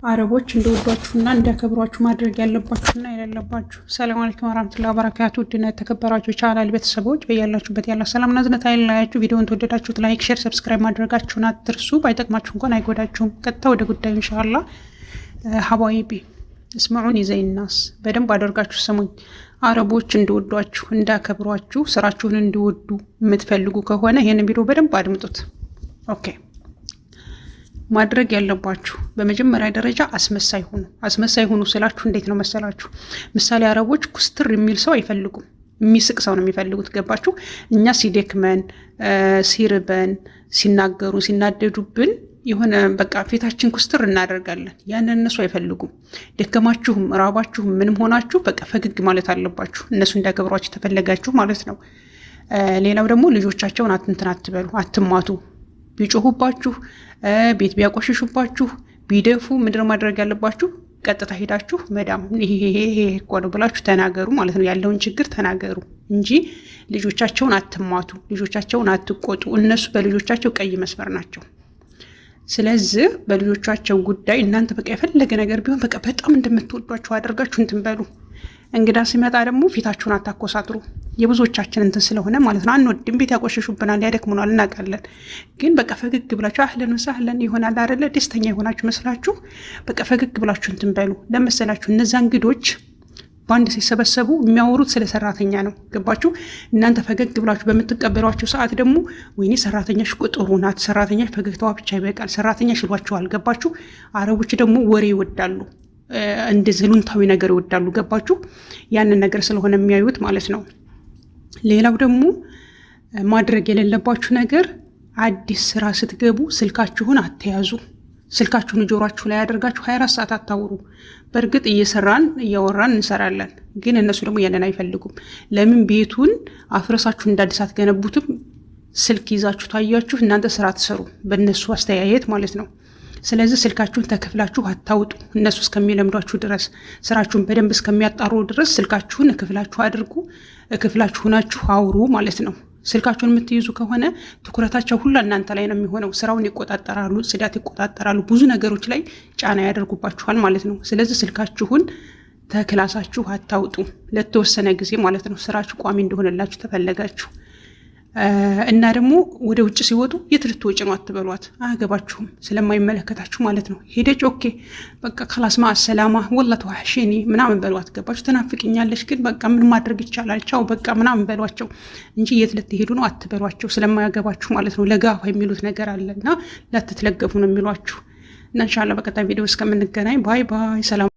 አረቦች እንዲወዷችሁና እንዲያከብሯችሁ ማድረግ ያለባችሁና የሌለባችሁ። ሰላም አለይኩም ወራህመቱላሂ ወበረካቱ። ውድና የተከበራችሁ ቻናል ቤተሰቦች በያላችሁበት ያለ ሰላምና እዝነት አይለያችሁ። ቪዲዮውን ተወደዳችሁት like፣ share፣ subscribe ማድረጋችሁን አትርሱ። ባይጠቅማችሁ እንኳን አይጎዳችሁም። ቀጥታ ወደ ጉዳዩ ኢንሻአላህ። حبايبي اسمعوني زين الناس በደንብ አደርጋችሁ ስሙኝ። አረቦች እንዲወዷችሁ እንዳከብሯችሁ ስራችሁን እንዲወዱ የምትፈልጉ ከሆነ ይህንን ቪዲዮ በደንብ አድምጡት። Okay፣ ማድረግ ያለባችሁ በመጀመሪያ ደረጃ አስመሳይ ሁኑ። አስመሳይ ሁኑ ስላችሁ እንዴት ነው መሰላችሁ? ምሳሌ አረቦች ኩስትር የሚል ሰው አይፈልጉም። የሚስቅ ሰው ነው የሚፈልጉት። ገባችሁ? እኛ ሲደክመን፣ ሲርበን፣ ሲናገሩ፣ ሲናደዱብን የሆነ በቃ ፊታችን ኩስትር እናደርጋለን። ያንን እነሱ አይፈልጉም። ደከማችሁም፣ ራባችሁም፣ ምንም ሆናችሁ በቃ ፈገግ ማለት አለባችሁ። እነሱ እንዲያከብሯችሁ ተፈለጋችሁ ማለት ነው። ሌላው ደግሞ ልጆቻቸውን አትንትን አትበሉ፣ አትማቱ። ቢጮሁባችሁ፣ ቤት ቢያቆሽሹባችሁ፣ ቢደፉ ምንድነው ማድረግ ያለባችሁ? ቀጥታ ሄዳችሁ መዳም ይሄ ይሄ እኮ ነው ብላችሁ ተናገሩ ማለት ነው። ያለውን ችግር ተናገሩ እንጂ ልጆቻቸውን አትማቱ፣ ልጆቻቸውን አትቆጡ። እነሱ በልጆቻቸው ቀይ መስመር ናቸው። ስለዚህ በልጆቻቸው ጉዳይ እናንተ በቃ የፈለገ ነገር ቢሆን በቃ በጣም እንደምትወዷቸው አድርጋችሁ እንትን በሉ። እንግዳ ሲመጣ ደግሞ ፊታችሁን አታኮሳትሩ። የብዙዎቻችን እንትን ስለሆነ ማለት ነው። አንወድም፣ ቤት ያቆሽሹብናል፣ ያደክሙናል፣ እናውቃለን። ግን በቃ ፈገግ ብላችሁ أهلا وسهلا ይሆናል አይደለ? ደስተኛ የሆናችሁ መስላችሁ በቃ ፈገግ ብላችሁ እንትን በሉ። ለመሰላችሁ እነዛ እንግዶች በአንድ ሲሰበሰቡ የሚያወሩት ስለ ሰራተኛ ነው። ገባችሁ? እናንተ ፈገግ ብላችሁ በምትቀበሏቸው ሰዓት ደግሞ ወይኔ ሰራተኛሽ ጥሩ ናት፣ ሰራተኛሽ ፈገግታዋ ብቻ ይበቃል፣ ሰራተኛሽ ይሏቸዋል። ገባችሁ? አረቦች ደግሞ ወሬ ይወዳሉ፣ እንደ ዝሉንታዊ ነገር ይወዳሉ። ገባችሁ? ያንን ነገር ስለሆነ የሚያዩት ማለት ነው። ሌላው ደግሞ ማድረግ የሌለባችሁ ነገር አዲስ ስራ ስትገቡ ስልካችሁን አትያዙ። ስልካችሁን ጆሯችሁ ላይ ያደርጋችሁ 24 ሰዓት አታውሩ። በእርግጥ እየሰራን እያወራን እንሰራለን፣ ግን እነሱ ደግሞ ያንን አይፈልጉም። ለምን ቤቱን አፍረሳችሁ እንደ አዲስ አትገነቡትም? ስልክ ይዛችሁ ታያችሁ፣ እናንተ ስራ አትሰሩ፣ በእነሱ አስተያየት ማለት ነው። ስለዚህ ስልካችሁን ተክፍላችሁ አታውጡ። እነሱ እስከሚለምዷችሁ ድረስ፣ ስራችሁን በደንብ እስከሚያጣሩ ድረስ ስልካችሁን እክፍላችሁ አድርጉ፣ እክፍላችሁ ሆናችሁ አውሩ ማለት ነው። ስልካችሁን የምትይዙ ከሆነ ትኩረታቸው ሁላ እናንተ ላይ ነው የሚሆነው። ስራውን ይቆጣጠራሉ፣ ጽዳት ይቆጣጠራሉ፣ ብዙ ነገሮች ላይ ጫና ያደርጉባችኋል ማለት ነው። ስለዚህ ስልካችሁን ተክላሳችሁ አታውጡ ለተወሰነ ጊዜ ማለት ነው፣ ስራችሁ ቋሚ እንደሆነላችሁ ተፈለጋችሁ። እና ደግሞ ወደ ውጭ ሲወጡ የት ልትወጪ ነው አትበሏት። አያገባችሁም፣ ስለማይመለከታችሁ ማለት ነው። ሄደች okay በቃ خلاص مع السلامة والله توحشيني ምናምን በሏት። ገባችሁ? ትናፍቅኛለች ግን በቃ ምን ማድረግ ይቻላል፣ ቻው በቃ ምናምን በሏቸው እንጂ የት ልትሄዱ ነው አትበሏቸው፣ ስለማያገባችሁ ማለት ነው። ለጋፋ የሚሉት ነገር አለ እና ላትትለገፉ ነው የሚሏችሁ። እና ኢንሻላህ በቀጣይ ቪዲዮ እስከምንገናኝ bye bye፣ ሰላም።